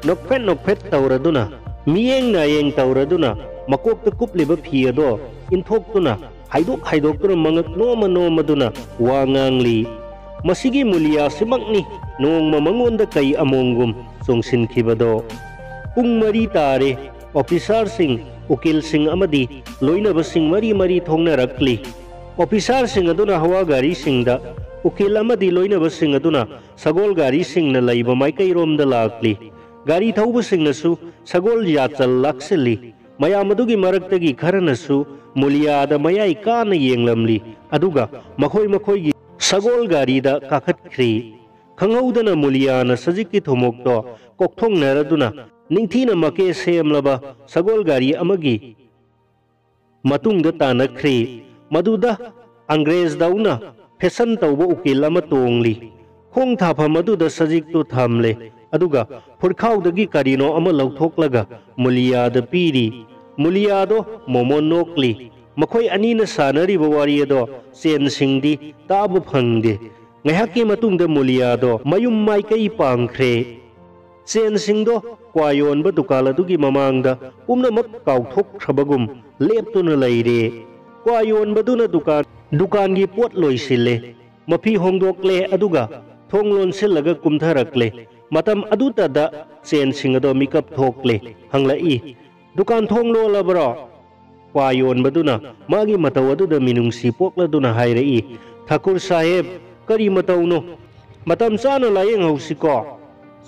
ꯅꯣꯛꯐꯦꯠ ꯅꯣꯛꯐꯦꯠ ꯇꯧꯔꯗꯨꯅ, ꯃꯤꯌꯦꯡ ꯅꯥꯌꯦꯡ ꯇꯧꯔꯗꯨꯅ, ꯃꯀꯣꯛꯇ ꯀꯨꯞꯂꯤꯕ ꯐꯤ ꯑꯗꯣ ꯏꯟꯊꯣꯛꯇꯨꯅ, ꯍꯥꯏꯗꯣꯛ ꯍꯥꯏꯗꯣꯛꯇꯨꯅ ꯃꯉꯛ ꯅꯣꯝꯃ ꯅꯣꯝꯃꯗꯨꯅ ꯋꯥ ꯉꯥꯡꯂꯤ꯫ ꯃꯁꯤꯒꯤ ꯃꯨꯂꯤꯌꯥꯁꯤꯃꯛꯅꯤ ꯅꯣꯡꯃ ꯃꯉꯣꯟꯗ ꯀꯩ ꯑꯃꯣꯡꯒꯨꯝ ꯆꯣꯡꯁꯤꯟꯈꯤꯕꯗꯣ꯫ ꯄꯨꯡ ꯃꯔꯤ ꯇꯥꯔꯦ꯫ ꯑꯣꯐꯤꯁꯥꯔꯁꯤꯡ, ꯎꯀꯤꯜꯁꯤꯡ ꯑꯃꯗꯤ ꯂꯣꯏꯅꯕꯁꯤꯡ ꯃꯔꯤ ꯃꯔꯤ ꯊꯣꯡꯅꯔꯛꯂꯤ꯫ ꯑꯣꯐꯤꯁꯥꯔꯁꯤꯡ ꯑꯗꯨꯅ ꯍꯋꯥ ꯒꯥꯔꯤꯁꯤꯡꯗ, ꯎꯀꯤꯜ ꯑꯃꯗꯤ ꯂꯣꯏꯅꯕꯁꯤꯡ ꯑꯗꯨꯅ ꯁꯒꯣꯜ ꯒꯥꯔꯤꯁꯤꯡꯅ ꯂꯩꯕ ꯃꯥꯏꯀꯩꯔꯣꯝꯗ ꯂꯥꯛꯂꯤ꯫ ꯒꯥꯔꯤ ꯊꯧꯕꯁꯤꯡꯅꯁꯨ ꯁꯒꯣꯜ ꯌꯥꯆꯜ ꯂꯥꯛꯁꯤꯜꯂꯤ꯫ ꯃꯌꯥꯝ ꯑꯗꯨꯒꯤ ꯃꯔꯛꯇꯒꯤ ꯈꯔꯅꯁꯨ ꯃꯨꯂꯤꯌꯥꯗ ꯃꯌꯥꯏ ꯀꯥꯅ ꯌꯦꯡꯂꯝꯂꯤ꯫ ꯑꯗꯨꯒ ꯃꯈꯣꯏ ꯃꯈꯣꯏꯒꯤ ꯁꯒꯣꯜ ꯒꯥꯔꯤꯗ ꯀꯥꯈꯠꯈ꯭ꯔꯤ꯫ ꯈꯪꯍꯧꯗꯅ ꯃꯨꯂꯤꯌꯥꯅ ꯁꯖꯤꯛꯀꯤ ꯊꯨꯝꯃꯣꯛꯇꯣ ꯀꯣꯛꯊꯣꯡꯅꯔꯗꯨꯅ ꯅꯤꯡꯊꯤꯅ ꯃꯀꯦ ꯁꯦꯝꯂꯕ ꯁꯒꯣꯜ ꯒꯥꯔꯤ ꯑꯃꯒꯤ ꯃꯇꯨꯡꯗ ꯇꯥꯟꯅꯈ꯭ꯔꯦ꯫ ꯃꯗꯨꯗ ꯑꯪꯒ꯭ꯔꯦꯖꯗꯧꯅ ꯐꯦꯁꯟ ꯇꯧꯕ ꯎꯀꯤꯜ ꯑꯃ ꯇꯣꯡꯂꯤ꯫ ꯈꯣꯡ ꯊꯥꯐꯝ ꯑꯗꯨꯗ ꯁꯖꯤꯛꯇꯨ ꯊꯝꯂꯦ꯫ ꯑꯗꯨꯒ ꯐꯨꯔꯈꯥꯎꯗꯒꯤ ꯀꯔꯤꯅꯣ ꯑꯃ ꯂꯧꯊꯣꯛꯂꯒ ꯃꯨꯂꯤꯌꯥꯗ ꯄꯤꯔꯤ꯫ ꯃꯨꯂꯤꯌꯥꯗꯣ ꯃꯣꯃꯣꯟ ꯅꯣꯛꯂꯤ꯫ ꯃꯈꯣꯏ ꯑꯅꯤꯅ ꯁꯥꯟꯅꯔꯤꯕ ꯋꯥꯔꯤ ꯑꯗꯣ ꯆꯦꯟꯁꯤꯡꯗꯤ ꯇꯥꯕ ꯐꯪꯗꯦ꯫ ꯉꯥꯏꯍꯥꯛꯀꯤ ꯃꯇꯨꯡꯗ ꯃꯨꯂꯤꯌꯥꯗꯣ ꯃꯌꯨꯝ ꯃꯥꯏꯀꯩ ꯄꯥꯡꯈ꯭ꯔꯦ꯫ ꯆꯦꯟꯁꯤꯡꯗꯣ ꯀ꯭ꯋꯥ ꯌꯣꯟꯕ ꯗꯨꯀꯥꯟ ꯑꯗꯨꯒꯤ ꯃꯃꯥꯡꯗ ꯄꯨꯝꯅꯃꯛ ꯀꯥꯎꯊꯣꯛꯈ꯭ꯔꯕꯒꯨꯝ ꯂꯦꯞꯇꯨꯅ ꯂꯩꯔꯦ꯫ ꯀ꯭ꯋꯥ ꯌꯣꯟꯕꯗꯨꯅ ꯗꯨꯀꯥꯟ, ꯗꯨꯀꯥꯟꯒꯤ ꯄꯣꯠ ꯂꯣꯏꯁꯤꯜꯂꯦ꯫ ꯃꯐꯤ ꯍꯣꯡꯗꯣꯛꯂꯦ, ꯑꯗꯨꯒ ꯊꯣꯡ ꯂꯣꯟꯁꯤꯜꯂꯒ ꯀꯨꯝꯊꯔꯛꯂꯦ꯫ ꯃꯇꯝ ꯑꯗꯨꯇꯗ ꯆꯦꯟꯁꯤꯡ ꯑꯗꯣ ꯃꯤꯀꯞ ꯊꯣꯛꯂꯦ꯫ ꯍꯪꯂꯛꯏ, "ꯗꯨꯀꯥꯟ ꯊꯣꯡ ꯂꯣꯜꯂꯕ꯭ꯔꯣ?" ꯀ꯭ꯋꯥ ꯌꯣꯟꯕꯗꯨꯅ ꯃꯥꯒꯤ ꯃꯇꯧ ꯑꯗꯨꯗ ꯃꯤꯅꯨꯡꯁꯤ ꯄꯣꯛꯂꯗꯨꯅ ꯍꯥꯏꯔꯛꯏ, "ꯊꯥꯀꯨꯔ ꯁꯥꯍꯦꯕ, ꯀꯔꯤ ꯃꯇꯧꯅꯣ? ꯃꯇꯝ ꯆꯥꯅ ꯂꯥꯌꯦꯡꯍꯧꯁꯤꯀꯣ?"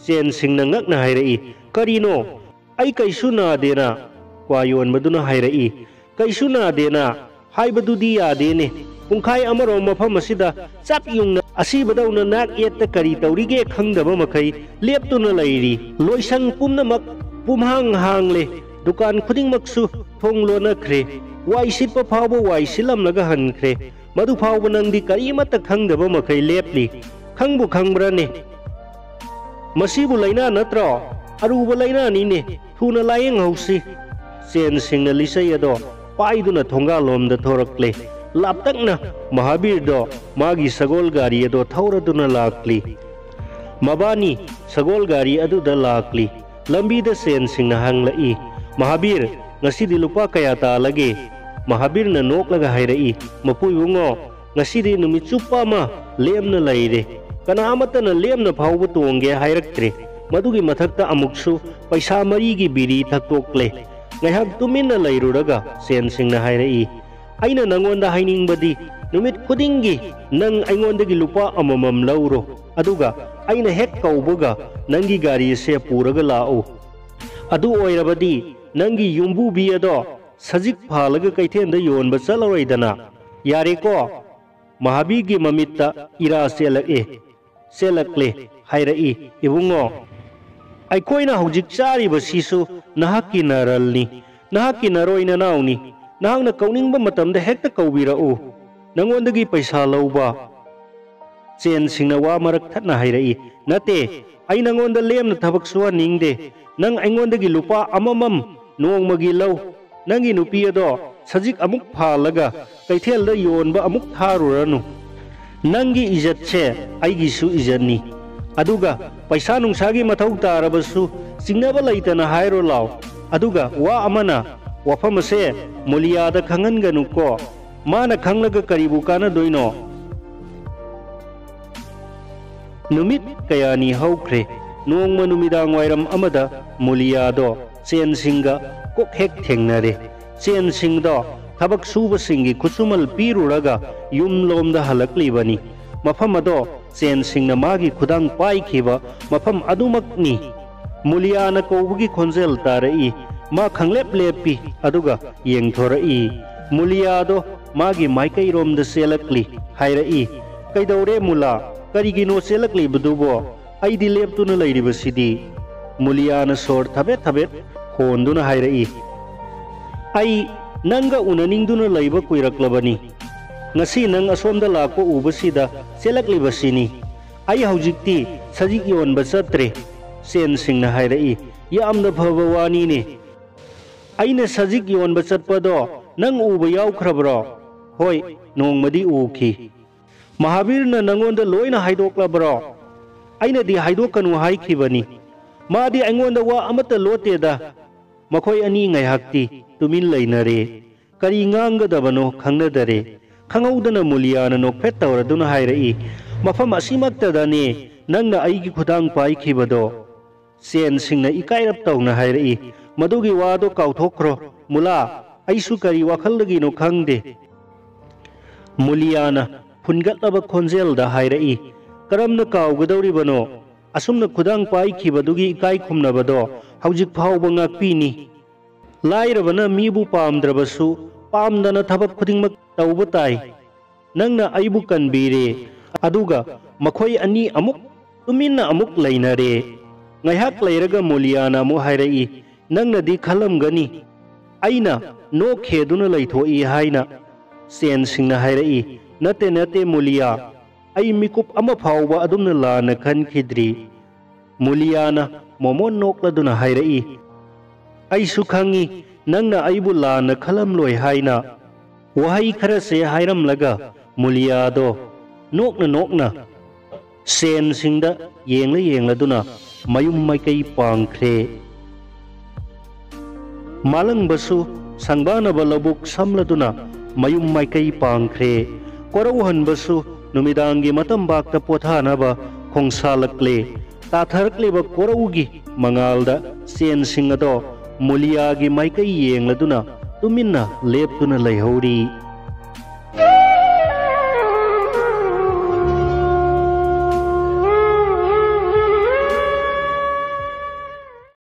ꯆꯦꯟꯁꯤꯡꯅ ꯉꯛꯅ ꯍꯥꯏꯔꯛꯏ, "ꯀꯔꯤꯅꯣ? ꯑꯩ ꯀꯩꯁꯨ ꯅꯥꯗꯦꯅ?" ꯀ꯭ꯋꯥ ꯌꯣꯟꯕꯗꯨꯅ ꯍꯥꯏꯔꯛꯏ, "ꯀꯩꯁꯨ ꯅꯥꯗꯦꯅ ꯍꯥꯏꯕꯗꯨꯗꯤ ꯌꯥꯗꯦꯅꯦ꯫ ꯄꯨꯡꯈꯥꯏ ꯑꯃꯔꯣꯝ ꯃꯐꯝ ꯑꯁꯤꯗ ꯆꯞ ꯌꯨꯡꯅ ꯑꯁꯤꯕꯗꯧꯅ ꯅꯥꯛ ꯌꯦꯠꯇ ꯀꯔꯤ ꯇꯧꯔꯤꯒꯦ ꯈꯪꯗꯕ ꯃꯈꯩ ꯂꯦꯞꯇꯨꯅ ꯂꯩꯔꯤ꯫ ꯂꯣꯏꯁꯪ ꯄꯨꯝꯅꯃꯛ ꯄꯨꯝꯍꯥꯡ ꯍꯥꯡꯂꯦ꯫ ꯗꯨꯀꯥꯟ ꯈꯨꯗꯤꯡꯃꯛꯁꯨ ꯊꯣꯡ ꯂꯣꯟꯅꯈ꯭ꯔꯦ꯫ ꯋꯥꯏ ꯁꯤꯠꯄ ꯐꯥꯎꯕ ꯋꯥꯏ ꯁꯤꯠꯂꯝꯂꯒ ꯍꯟꯈ꯭ꯔꯦ꯫ ꯃꯗꯨ ꯐꯥꯎꯕ ꯅꯪꯗꯤ ꯀꯔꯤꯃꯠꯇ ꯈꯪꯗꯕ ꯃꯈꯩ ꯂꯦꯞꯂꯤ꯫ ꯈꯪꯕꯨ ꯈꯪꯕ꯭ꯔꯥꯅꯦ? ꯃꯁꯤꯕꯨ ꯂꯥꯏꯅꯥ ꯅꯠꯇ꯭ꯔꯣ? ꯑꯔꯨꯕ ꯂꯥꯏꯅꯥꯅꯤꯅꯦ꯫ ꯊꯨꯅ ꯂꯥꯏꯌꯦꯡꯍꯧꯁꯤ꯫" ꯆꯦꯟꯁꯤꯡꯅ ꯂꯤꯆꯩ ꯑꯗꯣ ꯄꯥꯏꯗꯨꯅ ꯊꯣꯡꯒꯥꯜꯂꯣꯝꯗ ꯊꯣꯔꯛꯂꯦ꯫ ꯂꯥꯞꯇꯛꯅ ꯃꯍꯥꯕꯤꯔꯗꯣ ꯃꯥꯒꯤ ꯁꯒꯣꯜ ꯒꯥꯔꯤ ꯑꯗꯣ ꯊꯧꯔꯗꯨꯅ ꯂꯥꯛꯂꯤ꯫ ꯃꯕꯥꯅꯤ ꯁꯒꯣꯜ ꯒꯥꯔꯤ ꯑꯗꯨꯗ ꯂꯥꯛꯂꯤ꯫ ꯂꯝꯕꯤꯗ ꯆꯦꯟ ꯁꯤꯡꯅ ꯍꯪꯂꯛꯏ, "ꯃꯍꯥꯕꯤꯔ, ꯉꯁꯤꯗꯤ ꯂꯨꯄꯥ ꯀꯌꯥ ꯇꯥꯜꯂꯒꯦ?" ꯃꯍꯥꯕꯤꯔꯅ ꯅꯣꯛꯂꯒ ꯍꯥꯏꯔꯛꯏ, "ꯃꯄꯨ ꯏꯕꯨꯡꯉꯣ, ꯉꯁꯤꯗꯤ ꯅꯨꯃꯤꯠ ꯆꯨꯞꯄ ꯑꯃ ꯂꯦꯝꯅ ꯂꯩꯔꯦ꯫ ꯀꯅꯥ ꯑꯃꯠꯇꯅ ꯂꯦꯝꯅ ꯐꯥꯎꯕ ꯇꯣꯡꯒꯦ ꯍꯥꯏꯔꯛꯇ꯭ꯔꯦ꯫ ꯃꯗꯨꯒꯤ ꯃꯊꯛꯇ ꯑꯃꯨꯛꯁꯨ ꯄꯩꯁꯥ ꯃꯔꯤꯒꯤ ꯕꯤꯔꯤ ꯊꯛꯇꯣꯛꯂꯦ꯫" ꯉꯥꯏꯍꯥꯛ ꯇꯨꯃꯤꯟꯅ ꯂꯩꯔꯨꯔꯒ ꯆꯦꯟ ꯁꯤꯡꯅ ꯍꯥꯏꯔꯛꯏ, "ꯑꯩꯅ ꯅꯪꯉꯣꯟꯗ ꯍꯥꯏꯅꯤꯡꯕꯗꯤ, ꯅꯨꯃꯤꯠ ꯈꯨꯗꯤꯡꯒꯤ ꯅꯪ ꯑꯩꯉꯣꯟꯗꯒꯤ ꯂꯨꯄꯥ ꯑꯃꯃꯝ ꯂꯧꯔꯣ, ꯑꯗꯨꯒ ꯑꯩꯅ ꯍꯦꯛ ꯀꯧꯕꯒ ꯅꯪꯒꯤ ꯒꯥꯔꯤ ꯑꯁꯦ ꯄꯨꯔꯒ ꯂꯥꯛꯎ꯫ ꯑꯗꯨ ꯑꯣꯏꯔꯕꯗꯤ ꯅꯪꯒꯤ ꯌꯨꯝꯕꯨꯕꯤ ꯑꯗꯣ ꯁꯖꯤꯛ ꯐꯥꯜꯂꯒ ꯀꯩꯊꯦꯜꯗ ꯌꯣꯟꯕ ꯆꯠꯂꯔꯣꯏꯗꯅ꯫ ꯌꯥꯔꯦꯀꯣ?" ꯃꯍꯥꯕꯤꯔꯒꯤ ꯃꯃꯤꯠꯇ ꯏꯔꯥ ꯆꯦꯜꯂꯛꯑꯦ꯫ ꯆꯦꯜꯂꯛꯂꯦ ꯍꯥꯏꯔꯛꯏ, "ꯏꯕꯨꯡꯉꯣ, ꯑꯩꯈꯣꯏꯅ ꯍꯧꯖꯤꯛ ꯆꯥꯔꯤꯕꯁꯤꯁꯨ ꯅꯍꯥꯛꯀꯤ ꯅꯔꯜꯅꯤ, ꯅꯍꯥꯛꯀꯤ ꯅꯔꯣꯏ ꯅꯅꯥꯎꯅꯤ꯫ ꯅꯍꯥꯛꯅ ꯀꯧꯅꯤꯡꯕ ꯃꯇꯝꯗ ꯍꯦꯛꯇ ꯀꯧꯕꯤꯔꯛꯎ꯫ ꯅꯉꯣꯟꯗꯒꯤ ꯄꯩꯁꯥ ꯂꯧꯕ?" ꯆꯦꯟ ꯁꯤꯡꯅ ꯋꯥ ꯃꯔꯛ ꯊꯠꯅ ꯍꯥꯏꯔꯛꯏ, "ꯅꯠꯇꯦ, ꯑꯩ ꯅꯉꯣꯟꯗ ꯂꯦꯝꯅ ꯊꯕꯛ ꯁꯨꯍꯟꯅꯤꯡꯗꯦ꯫ ꯅꯪ ꯑꯩꯉꯣꯟꯗꯒꯤ ꯂꯨꯄꯥ ꯑꯃꯃꯝ ꯅꯣꯡꯃꯒꯤ ꯂꯧ꯫ ꯅꯪꯒꯤ ꯅꯨꯄꯤ ꯑꯗꯣ ꯁꯖꯤꯛ ꯑꯃꯨꯛ ꯐꯥꯜꯂꯒ ꯀꯩꯊꯦꯜꯗ ꯌꯣꯟꯕ ꯑꯃꯨꯛ ꯊꯥꯔꯨꯔꯅꯨ꯫ ꯅꯪꯒꯤ ꯏꯖꯠꯁꯦ ꯑꯩꯒꯤꯁꯨ ꯏꯖꯠꯅꯤ꯫ ꯑꯗꯨꯒ ꯄꯩꯁꯥ ꯅꯨꯡꯁꯥꯒꯤ ꯃꯊꯧ ꯇꯥꯔꯕꯁꯨ ꯆꯤꯡꯅꯕ ꯂꯩꯇꯅ ꯍꯥꯏꯔꯣ ꯂꯥꯎ꯫ ꯑꯗꯨꯒ ꯋꯥ ꯑꯃꯅ, ꯋꯥꯐꯝ ꯑꯁꯦ ꯃꯨꯂꯤꯌꯥꯗ ꯈꯪꯍꯟꯒꯅꯨꯀꯣ꯫ ꯃꯥꯅ ꯈꯪꯂꯒ ꯀꯔꯤꯕꯨ ꯀꯥꯟꯅꯗꯣꯏꯅꯣ?" ꯅꯨꯃꯤꯠ ꯀꯌꯥꯅꯤ ꯍꯧꯈ꯭ꯔꯦ꯫ ꯅꯣꯡꯃ ꯅꯨꯃꯤꯗꯥꯡ ꯋꯥꯏꯔꯝ ꯑꯃꯗ ꯃꯨꯂꯤꯌꯥꯗꯣ ꯆꯦꯟ ꯁꯤꯡꯒ ꯀꯣꯛ ꯍꯦꯛ ꯊꯦꯡꯅꯔꯦ꯫ ꯆꯦꯟ ꯁꯤꯡꯗꯣ ꯊꯕꯛ ꯁꯨꯕꯁꯤꯡꯒꯤ ꯈꯨꯠꯁꯨꯃꯜ ꯄꯤꯔꯨꯔꯒ ꯌꯨꯝꯂꯣꯝꯗ ꯍꯜꯂꯛꯂꯤꯕꯅꯤ꯫ ꯃꯐꯝ ꯑꯗꯣ ꯆꯦꯟ ꯁꯤꯡꯅ ꯃꯥꯒꯤ ꯈꯨꯗꯥꯡ ꯄꯥꯏꯈꯤꯕ ꯃꯐꯝ ꯑꯗꯨꯃꯛꯅꯤ꯫ ꯃꯨꯂꯤꯌꯥꯅ ꯀꯧꯕꯒꯤ ꯈꯣꯟꯖꯦꯜ ꯇꯥꯔꯛꯏ꯫ ꯃꯥ ꯈꯪꯂꯦꯞ ꯂꯦꯞꯄꯤ, ꯑꯗꯨꯒ ꯌꯦꯡꯊꯣꯔꯛꯏ꯫ ꯃꯨꯂꯤꯌꯥꯗꯣ ꯃꯥꯒꯤ ꯃꯥꯏꯀꯩꯔꯣꯝꯗ ꯆꯦꯜꯂꯛꯂꯤ꯫ ꯍꯥꯏꯔꯛꯏ, "ꯀꯩꯗꯧꯔꯦ ꯃꯨꯂꯥ? ꯀꯔꯤꯒꯤꯅꯣ ꯆꯦꯜꯂꯛꯂꯤꯕꯗꯨꯕꯣ? ꯑꯩꯗꯤ ꯂꯦꯞꯇꯨꯅ ꯂꯩꯔꯤꯕꯁꯤꯗꯤ?" ꯃꯨꯂꯤꯌꯥꯅ ꯁꯣꯔ ꯊꯕꯦꯠ ꯊꯕꯦꯠ ꯍꯣꯟꯗꯨꯅ ꯍꯥꯏꯔꯛꯏ, "ꯑꯩ ꯅꯪꯒ ꯎꯅꯅꯤꯡꯗꯨꯅ ꯂꯩꯕ ꯀꯨꯏꯔꯛꯂꯕꯅꯤ꯫ ꯉꯁꯤ ꯅꯪ ꯑꯁꯣꯝꯗ ꯂꯥꯛꯄ ꯎꯕꯁꯤꯗ ꯆꯦꯜꯂꯛꯂꯤꯕꯁꯤꯅꯤ꯫ ꯑꯩ ꯍꯧꯖꯤꯛꯇꯤ ꯁꯖꯤꯛ ꯌꯣꯟꯕ ꯆꯠꯇ꯭ꯔꯦ꯫" ꯆꯦꯟ ꯁꯤꯡꯅ ꯍꯥꯏꯔꯛꯏ, "ꯌꯥꯝꯅ ꯐꯕ ꯋꯥꯅꯤꯅꯦ꯫ ꯑꯩꯅ ꯁꯖꯤꯛ ꯌꯣꯟꯕ ꯆꯠꯄꯗꯣ ꯅꯪ ꯎꯕ ꯌꯥꯎꯈ꯭ꯔꯕ꯭ꯔꯣ?" "ꯍꯣꯏ, ꯅꯣꯡꯃꯗꯤ ꯎꯈꯤ꯫" "ꯃꯍꯥꯕꯤꯔꯅ ꯅꯪꯉꯣꯟꯗ ꯂꯣꯏꯅ ꯍꯥꯏꯗꯣꯛꯂꯕ꯭ꯔꯣ?" ꯑꯩꯅꯗꯤ ꯍꯥꯏꯗꯣꯛꯀꯅꯨ ꯍꯥꯏꯈꯤꯕꯅꯤ꯫ ꯃꯥꯗꯤ ꯑꯩꯉꯣꯟꯗ ꯋꯥ ꯑꯃꯠꯇ ꯂꯣꯠꯇꯦꯗ꯫ ꯃꯈꯣꯏ ꯑꯅꯤ ꯉꯥꯏꯍꯥꯛꯇꯤ ꯇꯨꯃꯤꯟ ꯂꯩꯅꯔꯦ꯫ ꯀꯔꯤ ꯉꯥꯡꯒꯗꯕꯅꯣ ꯈꯪꯅꯗꯔꯦ꯫ ꯈꯪꯍꯧꯗꯅ ꯃꯨꯂꯤꯌꯥꯅ ꯅꯣꯛꯐꯦꯠ ꯇꯧꯔꯗꯨꯅ ꯍꯥꯏꯔꯛꯏ, "ꯃꯐꯝ ꯑꯁꯤꯃꯛꯇꯗꯅꯦ ꯅꯪꯅ ꯑꯩꯒꯤ ꯈꯨꯗꯥꯡ ꯄꯥꯏꯈꯤꯕꯗꯣ?" ꯁꯦꯟ ꯁꯤꯡꯅ ꯏꯀꯥꯏꯔꯞ ꯇꯧꯅ ꯍꯥꯏꯔꯛꯏ, "ꯃꯗꯨꯒꯤ ꯋꯥꯗꯣ ꯀꯥꯎꯊꯣꯛꯈ꯭ꯔꯣ꯫ ꯃꯨꯂꯥ, ꯑꯩꯁꯨ ꯀꯔꯤ ꯋꯥꯈꯜꯗꯒꯤꯅꯣ ꯈꯪꯗꯦ꯫" ꯃꯨꯂꯤꯌꯥꯅ ꯐꯨꯟꯒꯠꯂꯕ ꯈꯣꯟꯖꯦꯜꯗ ꯍꯥꯏꯔꯛꯏ, "ꯀꯔꯝꯅ ꯀꯥꯎꯒꯗꯧꯔꯤꯕꯅꯣ? ꯑꯁꯨꯝꯅ ꯈꯨꯗꯥꯡ ꯄꯥꯏꯈꯤꯕꯗꯨꯒꯤ ꯏꯀꯥꯏ ꯈꯨꯝꯅꯕꯗꯣ ꯍꯧꯖꯤꯛ ꯐꯥꯎꯕ ꯉꯥꯛꯄꯤꯅꯤ꯫ ꯂꯥꯏꯔꯕꯅ ꯃꯤꯕꯨ ꯄꯥꯝꯗ꯭ꯔꯕꯁꯨ ꯄꯥꯝꯗꯅ ꯊꯕꯛ ꯈꯨꯗꯤꯡꯃꯛ ꯇꯧꯕ ꯇꯥꯏ꯫ ꯅꯪꯅ ꯑꯩꯕꯨ ꯀꯟꯕꯤꯔꯦ꯫" ꯑꯗꯨꯒ ꯃꯈꯣꯏ ꯑꯅꯤ ꯑꯃꯨꯛ ꯇꯨꯃꯤꯟꯅ ꯑꯃꯨꯛ ꯂꯩꯅꯔꯦ꯫ ꯉꯥꯏꯍꯥꯛ ꯂꯩꯔꯒ ꯃꯨꯂꯤꯌꯥꯅ ꯑꯃꯨꯛ ꯍꯥꯏꯔꯛꯏ, "ꯅꯪꯅꯗꯤ ꯈꯜꯂꯝꯒꯅꯤ ꯑꯩꯅ ꯅꯣꯛꯈꯦꯗꯨꯅ ꯂꯩꯊꯣꯛꯏ ꯍꯥꯏꯅ꯫" ꯁꯦꯟ ꯁꯤꯡꯅ ꯍꯥꯏꯔꯛꯏ, "ꯅꯠꯇꯦ, ꯅꯠꯇꯦ ꯃꯨꯂꯤꯌꯥ, ꯑꯩ ꯃꯤꯀꯨꯞ ꯑꯃ ꯐꯥꯎꯕ ꯑꯗꯨꯝꯅ ꯂꯥꯟꯅ ꯈꯟꯈꯤꯗ꯭ꯔꯤ꯫" ꯃꯨꯂꯤꯌꯥꯅ ꯃꯣꯃꯣꯟ ꯅꯣꯛꯂꯗꯨꯅ ꯍꯥꯏꯔꯛꯏ, "ꯑꯩꯁꯨ ꯈꯪꯏ ꯅꯪꯅ ꯑꯩꯕꯨ ꯂꯥꯟꯅ ꯈꯜꯂꯝꯂꯣꯏ ꯍꯥꯏꯅ꯫" ꯋꯥꯍꯩ ꯈꯔꯁꯦ ꯍꯥꯏꯔꯝꯂꯒ ꯃꯨꯂꯤꯌꯥꯗꯣ ꯅꯣꯛꯅ ꯅꯣꯛꯅ ꯁꯦꯟ ꯁꯤꯡꯗ ꯌꯦꯡꯂ ꯌꯦꯡꯂꯗꯨꯅ ꯃꯌꯨꯝ ꯃꯥꯏꯀꯩ ꯄꯥꯡꯈ꯭ꯔꯦ꯫ ꯃꯥꯂꯪꯕꯁꯨ ꯁꯪꯕꯥꯅꯕ ꯂꯧꯕꯨꯛ ꯁꯝꯂꯗꯨꯅ ꯃꯌꯨꯝ ꯃꯥꯏꯀꯩ ꯄꯥꯡꯈ꯭ꯔꯦ꯫ ꯀꯣꯔꯧꯍꯟꯕꯁꯨ ꯅꯨꯃꯤꯗꯥꯡꯒꯤ ꯃꯇꯝꯕꯥꯛꯇ ꯄꯣꯊꯥꯅꯕ ꯈꯣꯡꯁꯥꯜꯂꯛꯂꯦ꯫ ꯇꯥꯊꯔꯛꯂꯤꯕ ꯀꯣꯔꯧꯒꯤ ꯃꯉꯥꯜꯗ ꯁꯦꯟ ꯁꯤꯡ ꯑꯗꯣ ꯃꯨꯂꯤꯌꯥꯒꯤ ꯃꯥꯏꯀꯩ ꯌꯦꯡꯂꯗꯨꯅ ꯇꯨꯃꯤꯟꯅ ꯂꯦꯞꯇꯨꯅ ꯂꯩꯍꯧꯔꯤ꯫